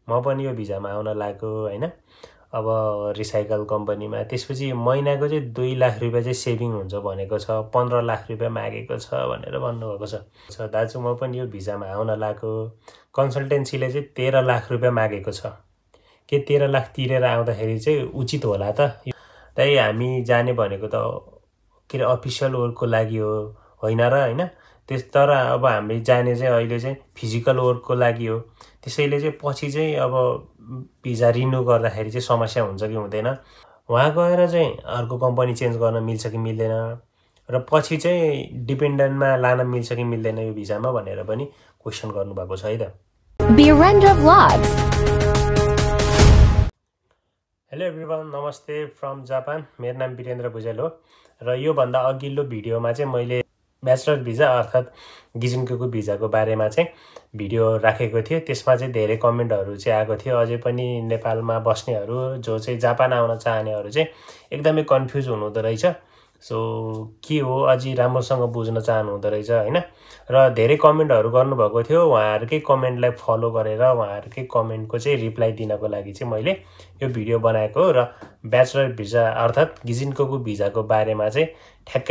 म पनि यो भिजामा आउन लागेको हैन। अब रिसाइकल कम्पनीमा त्यसपछि महिनाको चाहिँ 2 लाख रुपैयाँ चाहिँ सेभिङ हुन्छ भनेको छ, 15 लाख रुपैयाँ मागेको छ भनेर भन्नुभएको छ। दाजु म पनि यो भिजामा आउन लागेको, कन्सल्टेन्सीले चाहिँ 13 लाख रुपैयाँ मागेको छ। के 13 लाख तिरेर आउँदाखेरि चाहिँ उचित होला त? दाइ हामी जाने भनेको त के अरे अफिसियल वर्कको लागि हो होइन र हैन? तर अब हामी जाने चाहिँ अहिले चाहिँ फिजिकल वर्कको लागि हो। त्यसैले चाहिँ पछि चाहिँ अब भिजा रिन्यू गर्दाखेरि चाहिँ समस्या हुन्छ कि हुँदैन, वहाँ गएर चाहिँ अर्को कम्पनी चेन्ज गर्न मिल्छ कि मिल्दैन, र पछि चाहिँ डिपेन्डेन्टमा लान मिल्छ कि मिल्दैन यो भिजामा भनेर पनि क्वेसन गर्नुभएको छ है त। Birendra Vlogs. हेलो एभ्रिवान, नमस्ते फ्रम जापान। मेरो नाम वीरेन्द्र भुजेल हो र योभन्दा अघिल्लो भिडियोमा चाहिँ मैले ब्याचलर भिजा अर्थात् गिजुनकोको भिजाको बारेमा चाहिँ भिडियो राखेको थिएँ। त्यसमा चाहिँ धेरै कमेन्टहरू चाहिँ आएको थियो। अझै पनि नेपालमा बस्नेहरू जो चाहिँ जापान आउन चाहनेहरू चाहिँ एकदमै कन्फ्युज हुनुहुँदो रहेछ। सो के हो अझै राम्रोसँग बुझ्न चाहनुहुँदो रहेछ हैन। र धेरै कमेन्टहरू गर्नुभएको थियो। उहाँहरूकै कमेन्टलाई फलो गरेर उहाँहरूकै कमेन्टको चाहिँ रिप्लाई दिनको लागि चाहिँ मैले यो भिडियो बनाएको हो। र ब्याचलर भिजा अर्थात् गिजुनकोको भिजाको बारेमा चाहिँ ठ्याक्क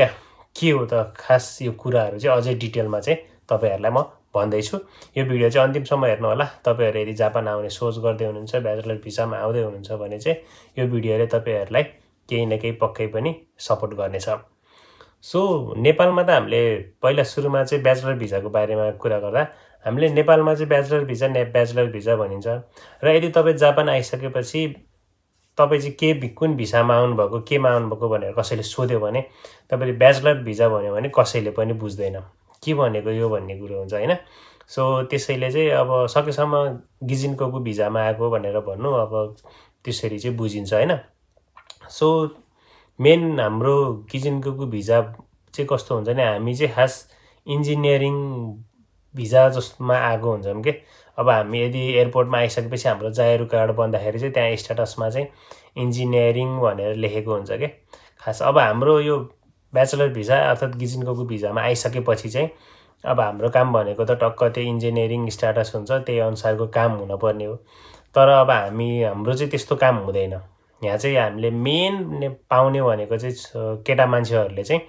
के हो त खास यो कुराहरू चाहिँ अझै डिटेलमा चाहिँ तपाईहरुलाई म भन्दैछु। यो भिडियो चाहिँ अन्तिमसम्म हेर्नु होला। तपाईहरु यदि जापान आउने सोच गर्दै हुनुहुन्छ, ब्याचलर भिजामा आउँदै हुनुहुन्छ भने चाहिँ यो भिडियोले तपाईहरुलाई केही न केही पक्कै पनि सपोर्ट गर्नेछ। सो नेपालमा त हामीले पहिला सुरुमा चाहिँ ब्याचलर भिजाको बारेमा कुरा गर्दा हामीले नेपालमा चाहिँ ब्याचलर भिजा भनिन्छ। र यदि तपाईं जापान आइसकेपछि तपाईं चाहिँ कुन भिसामा आउनुभएको, केमा आउनुभएको भनेर कसैले सोध्यो भने तपाईले ब्याचलर भिजा भन्यो भने कसैले पनि बुझ्दैन के भनेको यो भन्ने कुरो हुन्छ हैन। सो त्यसैले चाहिँ अब सकेसम्म गिजुनकोको भिजामा आएको भनेर भन्नु, अब त्यसरी चाहिँ बुझिन्छ हैन। सो मेन हाम्रो गिजुनकोको भिजा चाहिँ कस्तो हुन्छ नि, हामी चाहिँ खास इन्जिनियरिङ भिजा जस्तोमा आएको हुन्छौँ के। अब हामी यदि एयरपोर्टमा आइसकेपछि हाम्रो जायरु कार्ड बन्दाखेरि चाहिँ त्यहाँ स्ट्याटसमा चाहिँ इन्जिनियरिङ भनेर लेखेको हुन्छ के खास। अब हाम्रो यो ब्याचलर भिजा अर्थात् गिजुनकोको भिजामा आइसकेपछि चाहिँ अब हाम्रो काम भनेको त टक्क त्यो इन्जिनियरिङ स्ट्याटस हुन्छ, त्यही अनुसारको काम हुनुपर्ने हो। तर अब हाम्रो चाहिँ त्यस्तो काम हुँदैन। यहाँ चाहिँ हामीले मेन पाउने भनेको चाहिँ केटा मान्छेहरूले चाहिँ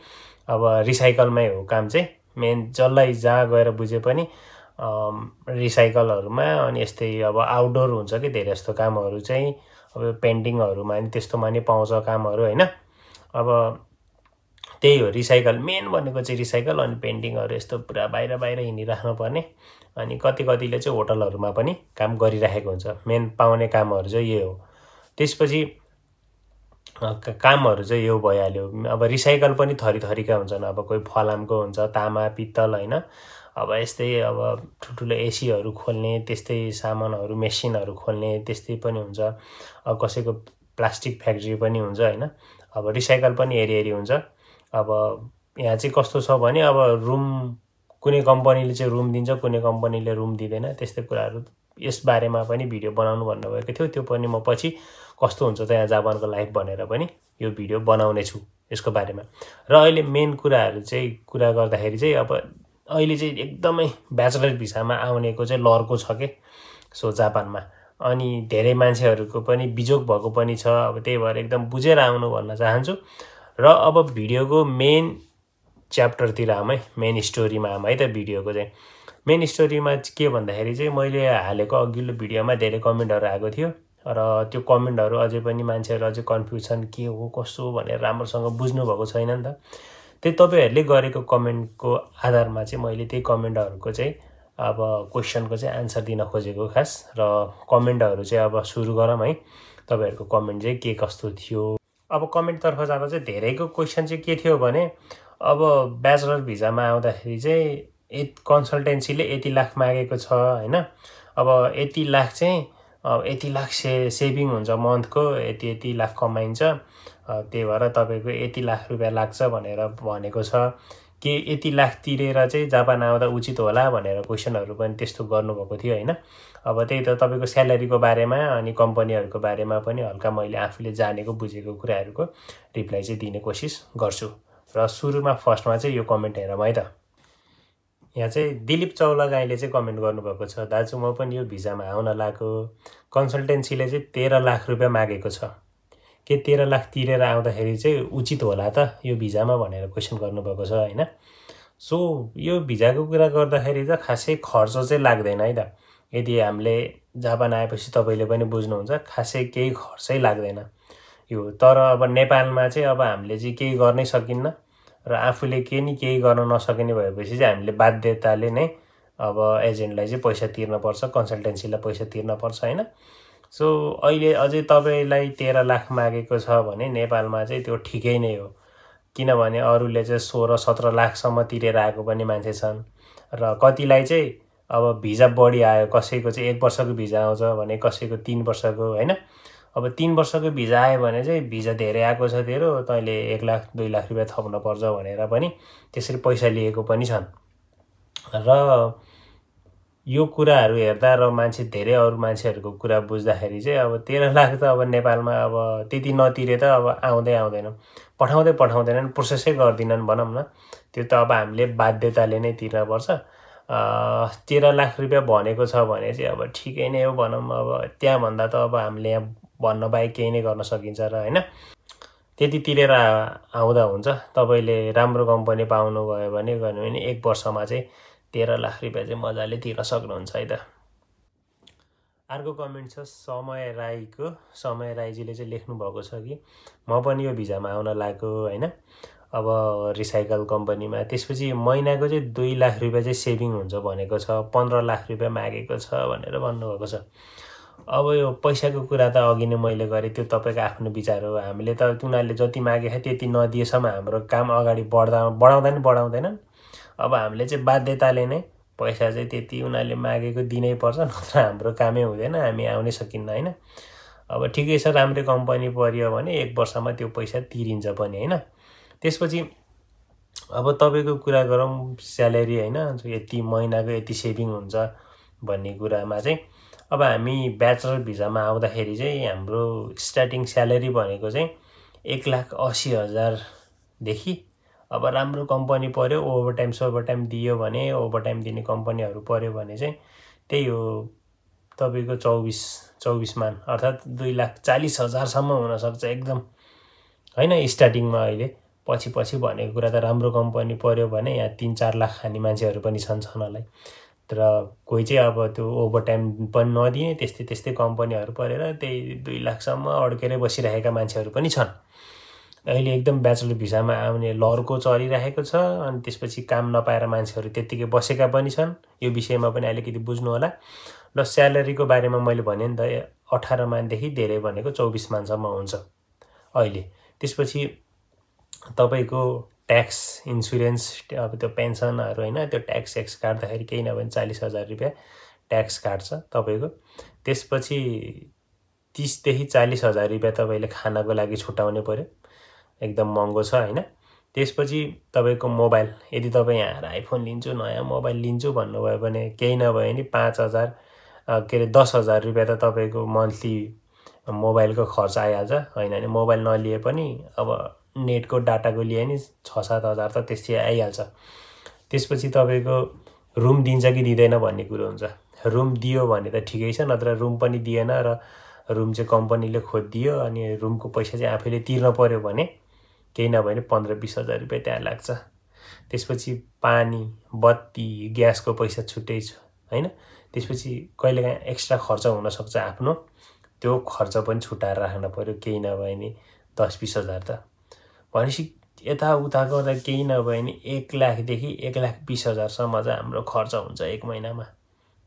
अब रिसाइकलमै हो काम चाहिँ मेन। जसलाई जहाँ गएर बुझे पनि रिसाइकलहरुमा अनि यस्तै अब आउटडोर हुन्छ कि धेरै जस्तो कामहरु चाहिँ अब पेन्टिङहरुमा नि त्यस्तोमा नि पाउँछ कामहरु हैन। अब त्यही हो रिसाइकल मेन भनेको चाहिँ रिसाइकल अनि पेन्टिङहरु यस्तो पुरा बाहिर हिँडिराख्नु पर्ने। अनि कतिले चाहिँ होटलहरुमा पनि काम गरिराखेको हुन्छ। मेन पाउने कामहरु चाहिँ यही हो। त्यसपछि कामहरु चाहिँ यो भइहाल्यो। अब रिसाइकल पनि थरीका हुन्छन्। अब कोही फलामको हुन्छ, तामा पित्तल हैन। अब यस्तै अब ठुलठुलो एसीहरु खोल्ने त्यस्तै सामानहरु मेसिनहरु खोल्ने त्यस्तै पनि हुन्छ। अब कसैको प्लास्टिक फ्याक्ट्री पनि हुन्छ हैन। अब रिसाइकल पनि हेरी हुन्छ। अब यहाँ चाहिँ कस्तो छ भने अब रुम कुनै कम्पनीले चाहिँ रुम दिन्छ, कुनै कम्पनीले रुम दिँदैन। त्यस्तै कुराहरु यस बारेमा पनि भिडियो बनाउनु भन्नुभएको थियो। त्यो पनि म पछि कस्तो हुन्छ त यहाँ जापानको लाइफ भनेर पनि यो भिडियो बनाउने छु यसको बारेमा। र अहिले मेन कुराहरु चाहिँ कुरा गर्दाखेरि चाहिँ अब अहिले चाहिँ एकदमै ब्याचलर भिसामा आउनेको चाहिँ लर्को छ के सो जापानमा। अनि धेरै मान्छेहरुको पनि बिजोग भएको पनि छ। अब त्यही भएर एकदम बुझेर आउनु भन्न चाहन्छु। र अब भिडियोको मेन च्याप्टरतिर आम है, मेन स्टोरीमा आम है त। भिडियोको चाहिँ मेन स्टोरीमा के भन्दाखेरि चाहिँ मैले हालेको अघिल्लो भिडियोमा धेरै कमेन्टहरु आएको थियो र त्यो कमेन्टहरु अझै पनि मान्छेहरु अझै कन्फ्युज छन् के हो कसो भनेर राम्रोसँग बुझ्नु भएको छैन नि त। त्यही तपाईहरुले गरेको कमेन्टको आधारमा चाहिँ मैले त्यही कमेन्टहरुको चाहिँ अब क्वेशनको चाहिँ आन्सर दिन खोजेको खास। र कमेन्टहरु चाहिँ अब सुरु गरौँ है। तपाईहरुको कमेन्ट चाहिँ के कस्तो थियो। अब कमेन्ट तर्फ जाँदा चाहिँ धेरैको क्वेशन चाहिँ के थियो भने अब ब्याचलर भिजामा आउँदाखेरि चाहिँ कन्सल्टेन्सीले यति लाख मागेको छ हैन। अब यति लाख चाहिँ यति लाख सेभिङ हुन्छ मन्थको, यति लाख कमाइन्छ, त्यही भएर तपाईको यति लाख रुपैयाँ लाग्छ भनेर भनेको छ। के यति लाख तिरेर चाहिँ जापान आउँदा उचित होला भनेर क्वेशनहरु पनि त्यस्तो गर्नुभएको थियो हैन। अब त्यही त तपाईको स्यालेरीको बारेमा अनि कम्पनीहरुको बारेमा पनि हल्का मैले आफूले जानेको बुझेको कुराहरुको रिप्लाई चाहिँ दिने कोसिस गर्छु। र सुरुमा फर्स्टमा चाहिँ यो कमेन्ट हेरौँ है त। यहाँ चाहिँ दिलीप चौलागाईले चाहिँ कमेन्ट गर्नुभएको छ, दाजु म पनि यो भिजामा आउन लागेको, कन्सल्टेन्सीले चाहिँ 13 लाख रुपियाँ मागेको छ। के 13 लाख तिरेर आउँदाखेरि चाहिँ उचित होला त यो भिजामा भनेर क्वेसन गर्नुभएको छ हैन। सो यो भिजाको कुरा गर्दाखेरि त खासै खर्च चाहिँ लाग्दैन है त। यदि हामीले जापान आएपछि तपाईँले पनि बुझ्नुहुन्छ खासै केही खर्चै लाग्दैन यो। तर अब नेपालमा चाहिँ अब हामीले चाहिँ केही गर्नै सकिन्न र आफूले केही गर्न नसकिने भएपछि चाहिँ हामीले बाध्यताले नै अब एजेन्टलाई चाहिँ पैसा तिर्नुपर्छ, कन्सल्टेन्सीलाई पैसा तिर्नुपर्छ हैन। सो अहिले अझै तपाईँलाई 13 लाख मागेको छ भने नेपालमा चाहिँ त्यो ठिकै नै हो, किनभने अरूले चाहिँ 16-17 लाखसम्म तिरेर आएको पनि मान्छे छन् र कतिलाई चाहिँ अब भिजा बढी आयो, कसैको चाहिँ 1 वर्षको भिजा आउँछ भने कसैको 3 वर्षको हैन। अब 3 वर्षको भिजा आयो भने चाहिँ भिजा धेरै आएको छ तेरो, तैँले 1 लाख 2 लाख रुपियाँ थप्नुपर्छ भनेर पनि त्यसरी पैसा लिएको पनि छन्। र यो कुराहरू हेर्दा र मान्छे धेरै अरू मान्छेहरूको कुरा बुझ्दाखेरि चाहिँ अब 13 लाख त अब नेपालमा अब त्यति नतिरे त अब आउँदैन, पठाउँदैनन्, प्रोसेसै गर्दिनन् भनौँ न। त्यो त अब हामीले बाध्यताले नै तिर्नुपर्छ। 13 लाख रुपियाँ भनेको छ भने चाहिँ अब ठिकै नै हो भनौँ। अब त्यहाँभन्दा त अब हामीले यहाँ भन्न बाहेक केही नै गर्न सकिन्छ र हैन। त्यति तिरेर आउँदा हुन्छ। तपाईँले राम्रो कम्पनी पाउनुभयो भने 1 वर्षमा चाहिँ 13 लाख रुपियाँ चाहिँ मजाले तिर्न सक्नुहुन्छ है त। अर्को कमेन्ट छ समय राईको। समय राईजीले चाहिँ लेख्नु भएको छ कि म पनि यो भिजामा आउन लागेको हैन, अब रिसाइकल कम्पनीमा। त्यसपछि महिनाको चाहिँ 2 लाख रुपियाँ चाहिँ सेभिङ हुन्छ भनेको छ, 15 लाख रुपियाँ मागेको छ भनेर भन्नुभएको छ। अब यो पैसाको कुरा त अघि नै मैले गरेँ, त्यो तपाईँको आफ्नो विचार हो। हामीले त उनीहरूले जति मागेको त्यति नदिएसम्म हाम्रो काम अगाडि बढाउँदैनन्। अब हामीले चाहिँ बाध्यताले नै पैसा चाहिँ त्यति उनीहरूले मागेको दिनै पर्छ, नत्र हाम्रो कामै हुँदैन, हामी आउनै सकिन्न हैन। अब ठिकै छ, राम्रो कम्पनी पर्यो भने 1 वर्षमा त्यो पैसा तिरिन्छ पनि हैन। त्यसपछि अब तपाईँको कुरा गरौँ स्यालेरी हैन, यति महिनाको यति सेभिङ हुन्छ भन्ने कुरामा चाहिँ अब हामी ब्याचलर भिजामा आउँदाखेरि चाहिँ हाम्रो स्टार्टिङ स्यालेरी भनेको चाहिँ 1,80,000 देखि अब राम्रो कम्पनी पर्यो, ओभरटाइम दियो भने, ओभरटाइम दिने कम्पनीहरू पर्यो भने चाहिँ त्यही हो तपाईँको 24 मान अर्थात् 2,40,000 हुनसक्छ एकदम हैन स्टार्टिङमा। अहिले पछि भनेको कुरा त राम्रो कम्पनी पर्यो भने यहाँ 3-4 लाख खाने मान्छेहरू पनि छन् होला। तर कोही चाहिँ अब त्यो ओभरटाइम पनि नदिने त्यस्तै कम्पनीहरू परेर त्यही 2 लाखसम्म अड्केरै बसिरहेका मान्छेहरू पनि छन्। अहिले एकदम ब्याचलर भिसामा आउने लहरको चलिरहेको छ। अनि त्यसपछि काम नपाएर मान्छेहरू त्यत्तिकै बसेका पनि छन्। यो विषयमा पनि अलिकति बुझ्नु होला। र स्यालेरीको बारेमा मैले भने नि त 18 मानदेखि धेरै भनेको 24 मानसम्म हुन्छ अहिले। त्यसपछि तपाईँको ट्याक्स, इन्सुरेन्स, अब त्यो पेन्सनहरू हैन, त्यो ट्याक्स काट्दाखेरि केही नभए 40,000 रुपियाँ ट्याक्स काट्छ तपाईँको। त्यसपछि 30 देखि 40,000 रुपियाँ तपाईँले खानाको लागि छुटाउनै पर्यो, एकदम महँगो छ हैन। त्यसपछि तपाईँको मोबाइल, यदि तपाईँ यहाँ आइफोन लिन्छु, नयाँ मोबाइल लिन्छु भन्नुभयो भने केही नभए नि 5,000 10,000 रुपियाँ त तपाईँको मन्थली मोबाइलको खर्च आइहाल्छ हैन। नि मोबाइल नलिए पनि अब नेटको डाटाको लिए नि 6-7 हजार त त्यस्तै आइहाल्छ। त्यसपछि तपाईँको रुम दिन्छ कि दिँदैन भन्ने कुरो हुन्छ। रुम दियो भने त ठिकै छ, नत्र रुम पनि दिएन र रुम चाहिँ कम्पनीले खोजिदियो अनि रुमको पैसा चाहिँ आफैले तिर्न पर्यो भने केही नभए नि 15-20 हजार रुपियाँ त्यहाँ लाग्छ। त्यसपछि पानी, बत्ती, ग्यासको पैसा छुट्टै छ हैन। त्यसपछि कहिलेकाहीँ एक्स्ट्रा खर्च हुनसक्छ आफ्नो, त्यो खर्च पनि छुटाएर राख्न पर्यो, केही नभए नि 10-20 हजार त। भनेपछि यताउता गर्दा केही नभए नि 1 लाखदेखि 1,20,000सम्म चाहिँ हाम्रो खर्च हुन्छ 1 महिनामा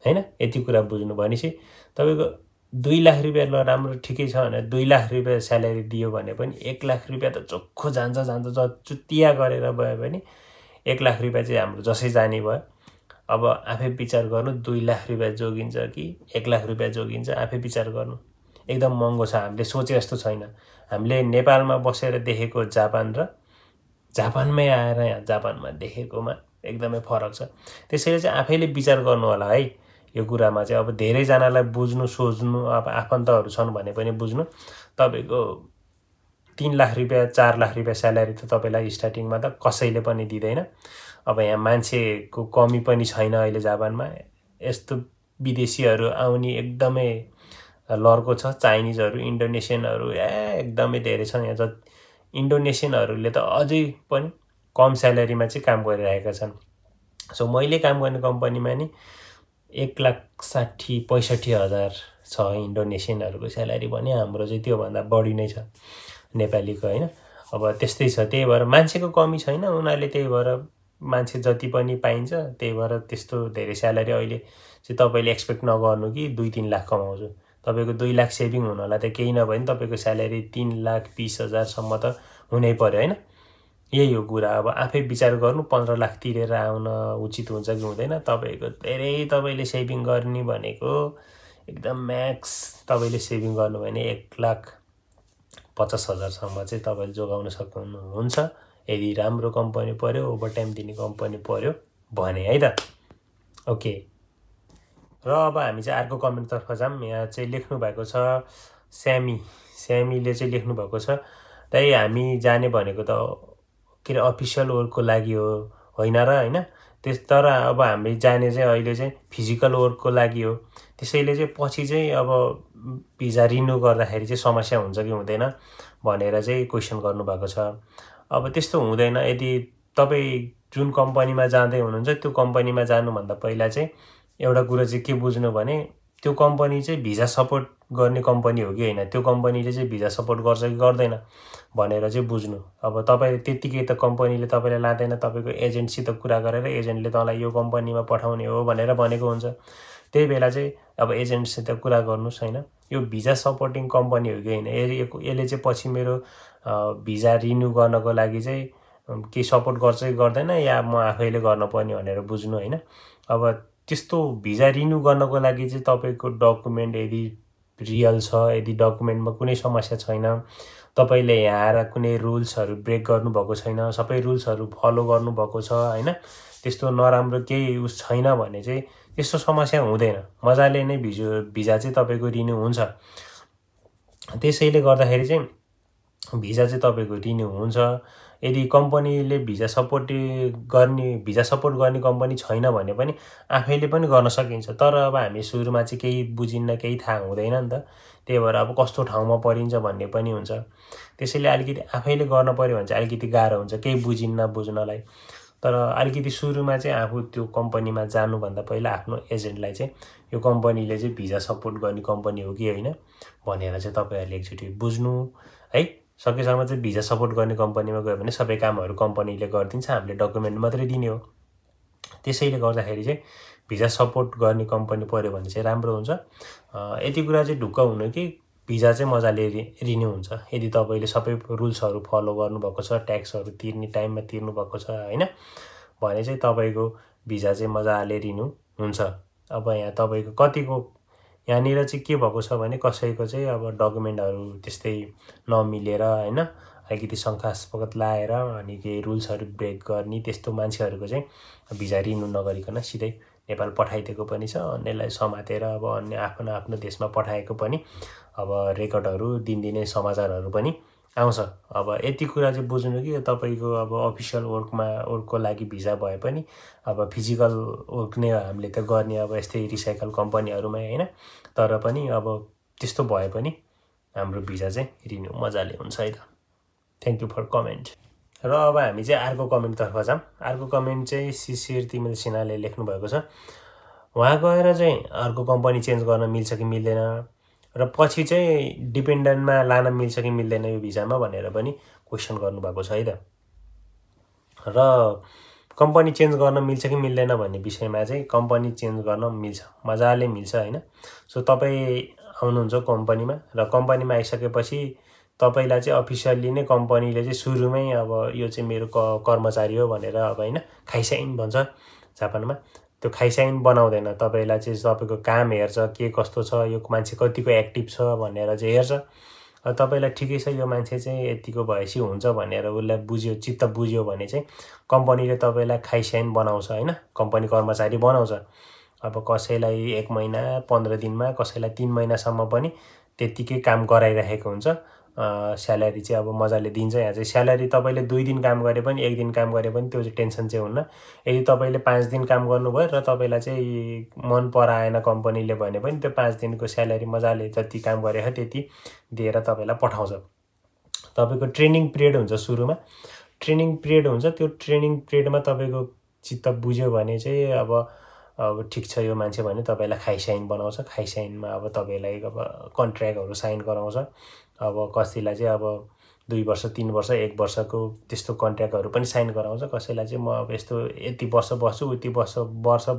हैन। यति कुरा बुझ्नु। भनेपछि तपाईँको 2 लाख रुपियाँ ल राम्रो ठिकै छ भने 2 लाख रुपियाँ स्यालेरी दियो भने पनि 1 लाख रुपियाँ त चोखो जान्छ चुतिया गरेर भयो भने 1 लाख रुपियाँ चाहिँ हाम्रो जसै जाने भयो। अब आफै विचार गर्नु 2 लाख रुपियाँ जोगिन्छ कि 1 लाख रुपियाँ जोगिन्छ, आफै विचार गर्नु। एकदम महँगो छ, हामीले सोचे जस्तो छैन। हामीले नेपालमा बसेर देखेको जापान र जापानमै आएर यहाँ जापानमा देखेकोमा एकदमै फरक छ। त्यसैले चाहिँ आफैले विचार गर्नु होला है यो कुरामा चाहिँ। अब धेरैजनालाई बुझ्नु, सोच्नु, अब आफन्तहरू छन् भने पनि बुझ्नु। तपाईँको 3 लाख रुपियाँ 4 लाख रुपियाँ स्यालेरी त तपाईँलाई स्टार्टिङमा त कसैले पनि दिँदैन। अब यहाँ मान्छेको कमी पनि छैन अहिले जापानमा। यस्तो विदेशीहरू आउने एकदमै लर्को छ। चाइनिजहरू, इन्डोनेसियनहरू एकदमै धेरै छन्। यहाँ इन्डोनेसियनहरूले त अझै पनि कम स्यालेरीमा चाहिँ काम गरिरहेका छन्। सो मैले काम गर्ने कम्पनीमा नि 1,60,65,000 छ इन्डोनेसियनहरूको स्यालेरी भने। हाम्रो चाहिँ त्योभन्दा बढी नै छ नेपालीको होइन। अब त्यस्तै छ। त्यही भएर मान्छेको कमी छैन, उनीहरूले त्यही भएर मान्छे जति पनि पाइन्छ त्यही भएर त्यस्तो धेरै स्यालेरी अहिले चाहिँ तपाईँले एक्सपेक्ट नगर्नु कि 2-3 लाख कमाउँछु। तपाईँको 2 लाख सेभिङ हुनलाई त केही नभए नि तपाईँको स्यालेरी 3,20,000 त हुनै पर्यो होइन। यही हो कुरा। अब आफै विचार गर्नु 15 लाख तिरेर आउन उचित हुन्छ कि हुँदैन। तपाईँले सेभिङ गर्ने भनेको एकदम म्याक्स तपाईँले सेभिङ गर्नु भने 1,50,000 चाहिँ तपाईँले जोगाउन सक्नुहुन्छ यदि राम्रो कम्पनी पर्यो, ओभरटाइम दिने कम्पनी पर्यो भने है त। ओके, र अब हामी चाहिँ अर्को कमेन्टतर्फ जाऊँ। यहाँ चाहिँ लेख्नु भएको छ स्यामीले चाहिँ लेख्नु भएको छ, दाइ हामी जाने भनेको त के अरे अफिसियल वर्कको लागि होइन र होइन। तर अब हामी जाने चाहिँ अहिले चाहिँ फिजिकल वर्कको लागि हो। त्यसैले चाहिँ पछि चाहिँ अब भिजा रिन्यू गर्दाखेरि चाहिँ समस्या हुन्छ कि हुँदैन भनेर चाहिँ क्वेसन गर्नुभएको छ। अब त्यस्तो हुँदैन। यदि तपाईँ जुन कम्पनीमा जाँदै हुनुहुन्छ त्यो कम्पनीमा जानुभन्दा पहिला चाहिँ एउटा कुरा चाहिँ के बुझ्नु भने त्यो कम्पनी चाहिँ भिजा सपोर्ट गर्ने कम्पनी हो कि होइन, त्यो कम्पनीले चाहिँ भिजा सपोर्ट गर्छ कि गर्दैन भनेर चाहिँ बुझ्नु। अब तपाईँ त्यत्तिकै त कम्पनीले तपाईँलाई लाँदैन, तपाईँको एजेन्टसित कुरा गरेर एजेन्टले तँलाई यो कम्पनीमा पठाउने हो भनेर भनेको हुन्छ। त्यही बेला चाहिँ अब एजेन्टसित कुरा गर्नुहोस् होइन, यो भिजा सपोर्टिङ कम्पनी हो कि होइन, यसले चाहिँ पछि मेरो भिजा रिन्यू गर्नको लागि चाहिँ के सपोर्ट गर्छ कि गर्दैन या म आफैले गर्नुपर्ने भनेर बुझ्नु होइन। अब त्यस्तो भिजा रिन्यू गर्नको लागि चाहिँ तपाईँको डकुमेन्ट यदि रियल छ, यदि डकुमेन्टमा कुनै समस्या छैन, तपाईँले यहाँ आएर कुनै रुल्सहरू ब्रेक गर्नुभएको छैन, सबै रुल्सहरू फलो गर्नुभएको छ होइन, त्यस्तो नराम्रो केही उस छैन भने चाहिँ त्यस्तो समस्या हुँदैन। मजाले नै भिजा चाहिँ तपाईँको रिन्यू हुन्छ। त्यसैले गर्दाखेरि चाहिँ भिजा चाहिँ तपाईँको रिन्यू हुन्छ। यदि कम्पनीले भिजा सपोर्ट गर्ने कम्पनी छैन भने पनि आफैले पनि गर्न सकिन्छ। तर अब हामी सुरुमा चाहिँ केही बुझिन्न, केही थाहा हुँदैन नि त। त्यही भएर अब कस्तो ठाउँमा परिन्छ भन्ने पनि हुन्छ। त्यसैले अलिकति आफैले गर्न पर्यो भने चाहिँ अलिकति गाह्रो हुन्छ केही बुझिन्न बुझ्नलाई। तर अलिकति सुरुमा चाहिँ आफू त्यो कम्पनीमा जानुभन्दा पहिला आफ्नो एजेन्टलाई चाहिँ यो कम्पनीले चाहिँ भिजा सपोर्ट गर्ने कम्पनी हो कि होइन भनेर चाहिँ तपाईँहरूले एकचोटि बुझ्नु है। सकेसम्म चाहिँ भिजा सपोर्ट गर्ने कम्पनीमा गयो भने सबै कामहरू कम्पनीले गरिदिन्छ, हामीले डकुमेन्ट मात्रै दिने हो। त्यसैले गर्दाखेरि चाहिँ भिजा सपोर्ट गर्ने कम्पनी पऱ्यो भने चाहिँ राम्रो हुन्छ। यति कुरा चाहिँ ढुक्क हुनु कि भिजा चाहिँ मजाले रिन्यू हुन्छ यदि तपाईँले सबै रुल्सहरू फलो गर्नुभएको छ, ट्याक्सहरू तिर्ने टाइममा तिर्नुभएको छ होइन भने चाहिँ तपाईँको भिजा चाहिँ मजाले रिन्यू हुन्छ। अब यहाँ तपाईँको कतिको यहाँनिर चाहिँ के भएको छ भने कसैको चाहिँ अब डकुमेन्टहरू त्यस्तै नमिलेर होइन अलिकति शङ्कास्पद लाएर अनि केही रुल्सहरू ब्रेक गर्ने त्यस्तो मान्छेहरूको चाहिँ भिजा रिन्यू नगरिकन सिधै नेपाल पठाइदिएको पनि छ। अन्यलाई समातेर अब अन्य आफ्नो आफ्नो देशमा पठाएको पनि अब रेकर्डहरू दिनदिनै समाचारहरू पनि आउँछ। अब यति कुरा चाहिँ बुझ्नु कि तपाईँको अब अफिसियल वर्कको लागि भिजा भए पनि अब फिजिकल वर्क नै हामीले त गर्ने अब यस्तै रिसाइकल कम्पनीहरूमै होइन। तर पनि अब त्यस्तो भए पनि हाम्रो भिजा चाहिँ रिन्यू मजाले हुन्छ है त। Thank you for comment. र अब हामी चाहिँ अर्को कमेन्टतर्फ जाऊँ। अर्को कमेन्ट चाहिँ शिशिर तिमिल सिन्हाले लेख्नु भएको छ। उहाँ गएर चाहिँ अर्को कम्पनी चेन्ज गर्न मिल्छ कि मिल्दैन र पछि चाहिँ डिपेन्डेन्टमा लान मिल्छ कि मिल्दैन यो भिजामा भनेर पनि क्वेसन गर्नुभएको छ है त। र कम्पनी चेन्ज गर्न मिल्छ कि मिल्दैन भन्ने विषयमा चाहिँ कम्पनी चेन्ज गर्न मिल्छ, मजाले मिल्छ होइन। सो तपाईँ आउनुहुन्छ कम्पनीमा र कम्पनीमा आइसकेपछि तपाईँलाई चाहिँ अफिसियल्ली नै कम्पनीले चाहिँ सुरुमै अब यो चाहिँ मेरो कर्मचारी हो भनेर अब होइन खाइसाइन भन्छ जापानमा, त्यो खाइसाइन बनाउँदैन। तपाईँलाई चाहिँ तपाईँको काम हेर्छ, के कस्तो छ, यो मान्छे कतिको एक्टिभ छ भनेर चाहिँ हेर्छ। तपाईँलाई ठिकै छ यो मान्छे चाहिँ यतिको भएपछि हुन्छ भनेर उसलाई चित्त बुझ्यो भने चाहिँ कम्पनीले तपाईँलाई खाइसाइन बनाउँछ होइन, कम्पनी कर्मचारी बनाउँछ। अब कसैलाई 1 महिना 15 दिनमा, कसैलाई 3 महिनासम्म पनि त्यत्तिकै काम गराइरहेको हुन्छ। स्यालेरी चाहिँ अब मजाले दिन्छ। यहाँ चाहिँ स्यालेरी तपाईँले 2 दिन काम गरे पनि 1 दिन काम गरे पनि त्यो चाहिँ टेन्सन चाहिँ हुन्न। यदि तपाईँले 5 दिन काम गर्नुभयो र तपाईँलाई चाहिँ मन पराएन कम्पनीले भने पनि त्यो 5 दिनको स्यालेरी मजाले जति काम गरेको त्यति दिएर तपाईँलाई पठाउँछ। तपाईँको ट्रेनिङ पिरियड हुन्छ सुरुमा, ट्रेनिङ पिरियड हुन्छ। त्यो ट्रेनिङ पिरियडमा तपाईँको चित्त बुझ्यो भने चाहिँ अब ठिक छ यो मान्छे भने तपाईँलाई खाइसाइन बनाउँछ। खाइसाइनमा अब तपाईँलाई अब कन्ट्र्याक्टहरू साइन गराउँछ। अब कतिलाई चाहिँ अब 2 वर्ष 3 वर्ष 1 वर्षको त्यस्तो कन्ट्र्याक्टहरू पनि साइन गराउँछ। कसैलाई चाहिँ म अब यस्तो यति वर्ष बस्छु उति वर्ष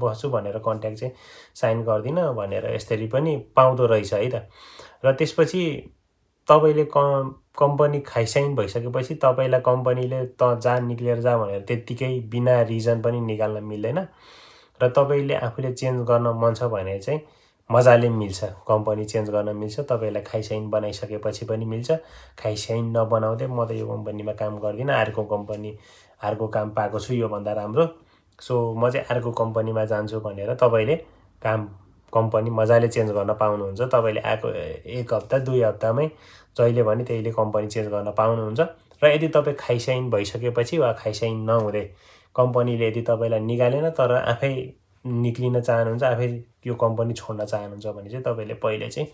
बस्छु भनेर कन्ट्र्याक्ट चाहिँ साइन गर्दिनँ भनेर यसरी पनि पाउँदो रहेछ है त। र त्यसपछि तपाईँले कम्पनी खाइसाइन भइसकेपछि तपाईँलाई कम्पनीले त जा निक्लिएर जा भनेर त्यत्तिकै बिना रिजन पनि निकाल्न मिल्दैन। र तपाईँले आफूले चेन्ज गर्न मन छ भने चाहिँ मजाले मिल्छ, कम्पनी चेन्ज गर्न मिल्छ। तपाईँलाई खाइसाइन बनाइसकेपछि पनि मिल्छ। खाइसाइन नबनाउँदै म त यो कम्पनीमा काम गर्दिनँ, अर्को काम पाएको छु योभन्दा राम्रो, सो म चाहिँ अर्को कम्पनीमा जान्छु भनेर तपाईँले कम्पनी मजाले चेन्ज गर्न पाउनुहुन्छ। तपाईँले आएको 1 हप्ता 2 हप्तामै जहिले भने त्यहीले कम्पनी चेन्ज गर्न पाउनुहुन्छ। र यदि तपाईँ खाइसाइन भइसकेपछि वा खाइसाइन नहुँदै कम्पनीले यदि तपाईँलाई निकालेन तर आफै निक्लिन चाहनुहुन्छ, आफै यो कम्पनी छोड्न चाहनुहुन्छ भने चाहिँ तपाईँले पहिले चाहिँ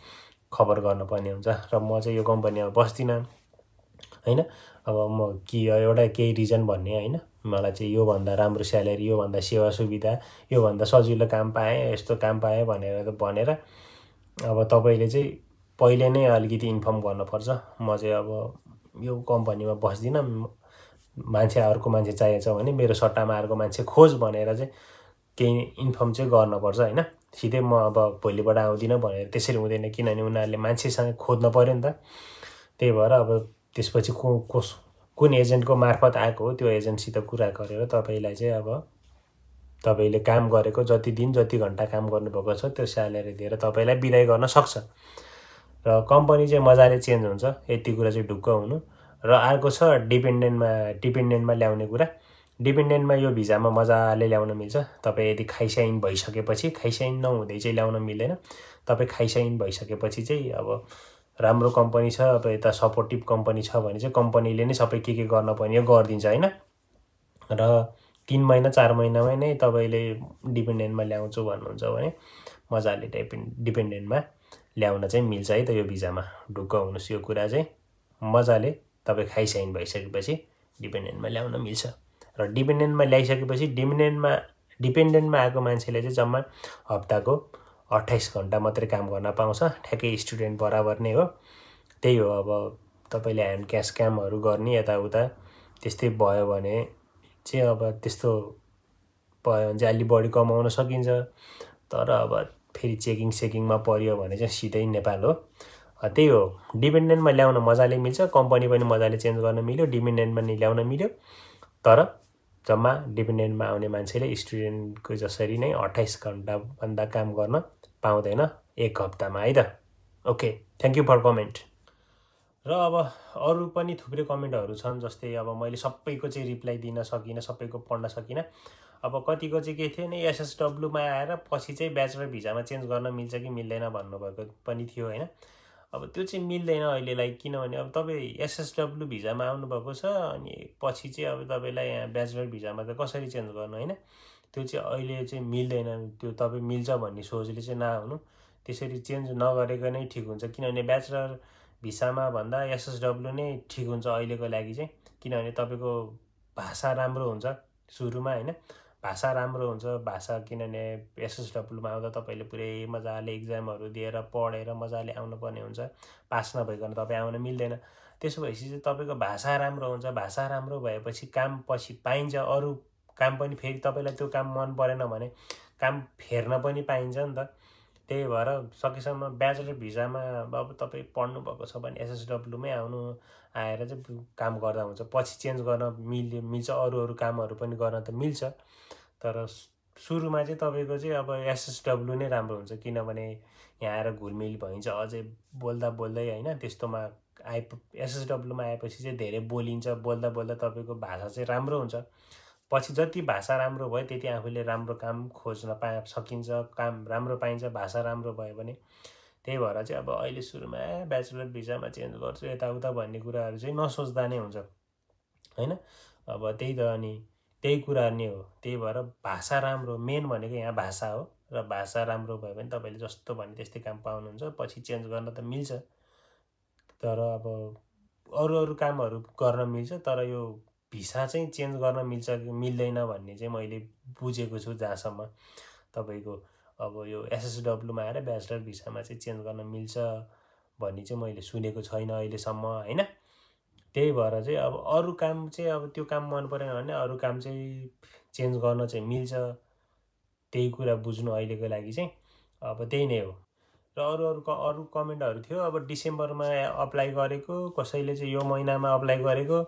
खबर गर्नुपर्ने हुन्छ। र म चाहिँ यो कम्पनीमा बस्दिनँ हैन, अब म एउटा केही रिजन भन्ने हैन, मलाई चाहिँ योभन्दा राम्रो स्यालेरी, योभन्दा सेवा सुविधा, योभन्दा सजिलो काम पाएँ, यस्तो काम पाएँ भनेर अब तपाईँले चाहिँ पहिले नै अलिकति इन्फर्म गर्नुपर्छ। म चाहिँ अब यो कम्पनीमा बस्दिनँ, मान्छे अर्को मान्छे चाहिएको छ भने मेरो सट्टामा अर्को मान्छे खोज भनेर चाहिँ केही इन्फर्म चाहिँ गर्नुपर्छ हैन। सिधै म अब भोलिबाट आउँदिनँ भनेर त्यसरी हुँदैन, किनभने उनीहरूले मान्छेसँग खोज्नु पर्यो नि त। त्यही भएर अब त्यसपछि कुन एजेन्टको मार्फत आएको हो त्यो एजेन्टसित कुरा गरेर तपाईँलाई चाहिँ अब तपाईँले काम गरेको जति दिन जति घन्टा काम गर्नुभएको छ त्यो स्यालेरी दिएर तपाईँलाई बिदाई गर्न सक्छ। र कम्पनी चाहिँ मजाले चेन्ज हुन्छ, यति कुरा चाहिँ ढुक्क हुनु। र अर्को छ डिपेन्डेन्टमा ल्याउने कुरा। डिपेन्डेन्टमा यो भिजामा मजाले ल्याउन मिल्छ। तपाईँ यदि खाइसाइन भइसकेपछि, खाइसाइन नहुँदै चाहिँ ल्याउन मिल्दैन। तपाईँ खाइसाइन भइसकेपछि चाहिँ अब राम्रो कम्पनी छ, अब यता सपोर्टिभ कम्पनी छ भने चाहिँ कम्पनीले नै सबै के गर्न पर्ने गरिदिन्छ हैन। र 3 महिना 4 महिनामै नै तपाईँले डिपेन्डेन्टमा ल्याउँछु भन्नुहुन्छ भने मजाले डिपेन्डेन्टमा ल्याउन चाहिँ मिल्छ है त। यो भिजामा ढुक्क हुनुहोस्, यो कुरा चाहिँ मजाले तपाईँ खाइसाइन भइसकेपछि डिपेन्डेन्टमा ल्याउन मिल्छ। र डिपेन्डेन्टमा ल्याइसकेपछि डिपेन्डेन्टमा आएको मान्छेले चाहिँ जम्मा हप्ताको 28 घन्टा मात्रै काम गर्न पाउँछ, ठ्याक्कै स्टुडेन्ट बराबर नै हो। त्यही हो, अब तपाईँले ह्यान्ड क्यास कामहरू गर्ने यताउता त्यस्तै भयो भने चाहिँ अब त्यस्तो भयो भने चाहिँ अलि बढी कमाउन सकिन्छ। तर अब फेरि सेकिङमा पर्यो भने चाहिँ सिधै नेपाल हो। त्यही हो, डिपेन्डेन्टमा ल्याउन मजाले मिल्छ, कम्पनी पनि मजाले चेन्ज गर्न मिल्यो, डिपेन्डेन्टमा नि ल्याउन मिल्यो। तर जम्मा डिपेन्डेन्टमा आउने मान्छेले स्टुडेन्टको जसरी नै 28 घन्टाभन्दा काम गर्न पाउँदैन 1 हप्तामा है त। Okay, thank you for comment. र अब अरू पनि थुप्रै कमेन्टहरू छन्, जस्तै अब मैले सबैको चाहिँ रिप्लाई दिन सकिनँ, सबैको पढ्न सकिनँ। अब कतिको चाहिँ के थियो नि, एसएसडब्लूमा आएर पछि चाहिँ ब्याचलर भिजामा चेन्ज गर्न मिल्छ कि मिल्दैन भन्नुभएको पनि थियो हैन। अब त्यो चाहिँ मिल्दैन अहिलेलाई, किनभने अब तपाईँ एसएसडब्लू भिजामा आउनुभएको छ अनि पछि चाहिँ अब तपाईँलाई यहाँ ब्याचलर भिजामा त कसरी चेन्ज गर्नु हैन। त्यो चाहिँ अहिले चाहिँ मिल्दैन। त्यो तपाईँ मिल्छ भन्ने सोचले चाहिँ नआउनु, त्यसरी चेन्ज नगरेको नै ठिक हुन्छ। किनभने ब्याचलर भिसामा भन्दा एसएसडब्लू नै ठिक हुन्छ अहिलेको लागि चाहिँ, किनभने तपाईँको भाषा राम्रो हुन्छ सुरुमा हैन, भाषा राम्रो हुन्छ। भाषा किनभने एसएसडब्लूमा आउँदा तपाईँले पुरै मजाले इक्जामहरू दिएर पढेर मजाले आउनुपर्ने हुन्छ, पास नभइकन तपाईँ आउन मिल्दैन। त्यसो भएपछि चाहिँ तपाईँको भाषा राम्रो हुन्छ, भाषा राम्रो भएपछि काम पछि पाइन्छ। अरू काम पनि फेरि तपाईँलाई त्यो काम मन परेन भने काम फेर्न पनि पाइन्छ नि त। त्यही भएर सकेसम्म ब्याचलर भिजामा अब तपाईँ पढ्नुभएको छ भने एसएसडब्लूमै आएर चाहिँ काम गर्दा हुन्छ, पछि चेन्ज गर्न मिल्छ, अरू कामहरू पनि गर्न त मिल्छ। तर सुरुमा चाहिँ तपाईँको चाहिँ अब एसएसडब्लू नै राम्रो हुन्छ, किनभने यहाँ आएर घुलमिल भइन्छ अझै बोल्दै हैन। त्यस्तोमा एसएसडब्लूमा आएपछि चाहिँ धेरै बोलिन्छ, बोल्दा तपाईँको भाषा चाहिँ राम्रो हुन्छ। पछि जति भाषा राम्रो भयो त्यति आफूले राम्रो काम खोज्न सकिन्छ, काम राम्रो पाइन्छ। भाषा राम्रो भयो भने त्यही भएर चाहिँ अब अहिले सुरुमा ब्याचलर भिजामा चेन्ज गर्छु यताउता भन्ने कुराहरू चाहिँ नसोच्दा नै हुन्छ हैन। अब त्यही त अनि त्यही कुरा नै हो। त्यही भएर भाषा राम्रो मेन भनेको यहाँ भाषा हो र भाषा राम्रो भयो भने तपाईँले जस्तो भने त्यस्तै काम पाउनुहुन्छ। पछि चेन्ज गर्न त मिल्छ तर अब अरू कामहरू गर्न मिल्छ तर यो भिसा चाहिँ चेन्ज गर्न मिल्छ कि मिल्दैन भन्ने चाहिँ मैले बुझेको छु जहाँसम्म। तपाईँको अब यो एसएसडब्लुमा आएर ब्याचलर भिसामा चाहिँ चेन्ज गर्न मिल्छ भन्ने चाहिँ मैले सुनेको छैन अहिलेसम्म हैन। त्यही भएर चाहिँ अब अरू काम चाहिँ अब त्यो काम मन परेन भने अरू काम चाहिँ चेन्ज गर्न चाहिँ मिल्छ। त्यही कुरा बुझ्नु अहिलेको लागि चाहिँ अब त्यही नै हो। र अरू कमेन्टहरू थियो अब डिसेम्बरमा अप्लाई गरेको कसैले चाहिँ यो महिनामा अप्लाई गरेको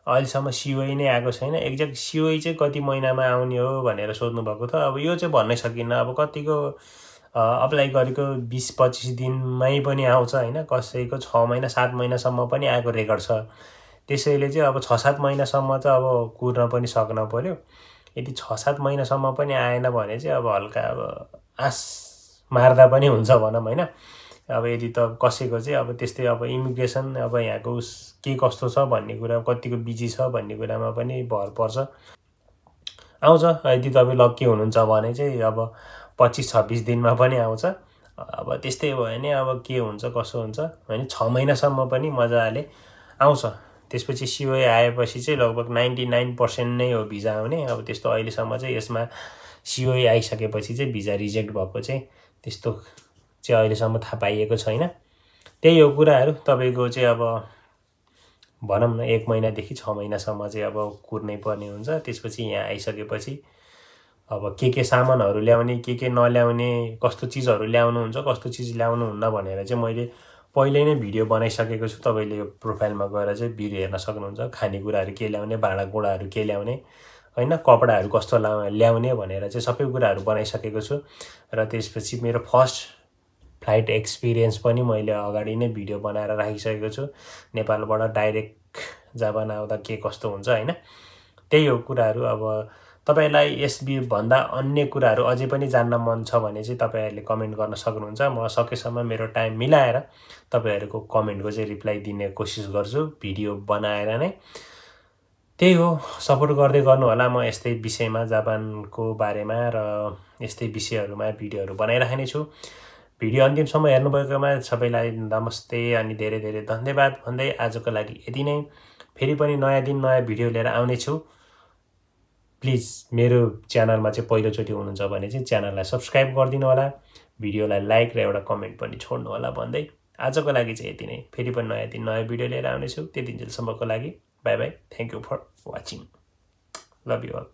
अहिलेसम्म सिओई नै आएको छैन। एक्ज्याक्ट सिओई चाहिँ कति महिनामा आउने हो भनेर सोध्नु भएको थियो। अब यो चाहिँ भन्नै सकिन्न अब कतिको अप्लाई गरेको 20-25 दिनमै पनि आउँछ हैन। कसैको 6 महिना 7 महिनासम्म पनि आएको रेकर्ड छ। त्यसैले चाहिँ अब 6-7 महिनासम्म चाहिँ अब कुर्न पनि सक्न पर्यो। यदि 6-7 महिनासम्म पनि आएन भने चाहिँ अब हल्का अब आस मार्दा पनि हुन्छ भनौँ हैन। अब यदि त कसैको चाहिँ अब त्यस्तै अब इमिग्रेसन अब यहाँको के कस्तो छ भन्ने कुरा कतिको बिजी छ भन्ने कुरामा पनि भर पर्छ। आउँछ यदि तपाईँ लक्की हुनुहुन्छ भने चाहिँ अब 25-26 दिनमा पनि आउँछ। अब त्यस्तै भयो भने अब के हुन्छ कसो हुन्छ हैन 6 महिनासम्म पनि मजाले आउँछ। त्यसपछि सिओई आएपछि चाहिँ लगभग 99% नै हो भिजा आउने। अब त्यस्तो अहिलेसम्म चाहिँ यसमा सिओई आइसकेपछि चाहिँ भिजा रिजेक्ट भएको चाहिँ त्यस्तो चाहिँ अहिलेसम्म थाहा पाइएको छैन। त्यही हो कुराहरू तपाईँको चाहिँ अब भनौँ न 1 महिनादेखि 6 महिनासम्म चाहिँ अब कुर्नै पर्ने हुन्छ। त्यसपछि यहाँ आइसकेपछि अब के सामानहरू ल्याउने के नल्याउने कस्तो चिजहरू ल्याउनुहुन्छ कस्तो चिज ल्याउनुहुन्न भनेर चाहिँ मैले पहिल्यै नै भिडियो बनाइसकेको छु। तपाईँले यो प्रोफाइलमा गएर चाहिँ भिडियो हेर्न सक्नुहुन्छ। खानेकुराहरू के ल्याउने भाँडाकुँडाहरू के ल्याउने हैन कपडाहरू कस्तो ल्याउने भनेर चाहिँ सबै कुराहरू बनाइसकेको छु। र त्यसपछि मेरो फर्स्ट फ्लाइट एक्सपिरियन्स पनि मैले अगाडि नै भिडियो बनाएर राखिसकेको छु। नेपालबाट डाइरेक्ट जापान आउँदा के कस्तो हुन्छ हैन। त्यही हो कुराहरू। अब तपाईलाई भन्दा अन्य कुराहरू अझै पनि जान्न मन छ भने चाहिँ तपाईहरुले कमेन्ट गर्न सक्नुहुन्छ। म सकेसम्म मेरो टाइम मिलाएर तपाईहरुको कमेन्टको चाहिँ रिप्लाई दिने कोसिस गर्छु भिडियो बनाएर नै। त्यही हो सपोर्ट गर्दै गर्नु होला। म यस्तै विषयमा जापानको बारेमा र यस्तै विषयहरुमा भिडियोहरु बनाइराख्ने छु। भिडियो अन्तिमसम्म हेर्नुभएकोमा सबैलाई नमस्ते अनि धेरै धेरै धन्यवाद भन्दै आजको लागि यति नै। फेरि पनि नयाँ दिन नयाँ भिडियो लिएर आउने छु। प्लिज मेरो च्यानलमा चाहिँ पहिलोचोटि हुनुहुन्छ भने चाहिँ च्यानललाई सब्स्क्राइब गरिदिनु होला। भिडियोलाई लाइक र एउटा कमेन्ट पनि छोड्नु होला भन्दै आजको लागि चाहिँ यति नै। फेरि पनि नयाँ दिन नयाँ भिडियो लिएर आउने छु। त्यतिन्जेलसम्मको लागि bye bye. Thank you for watching. Love you all.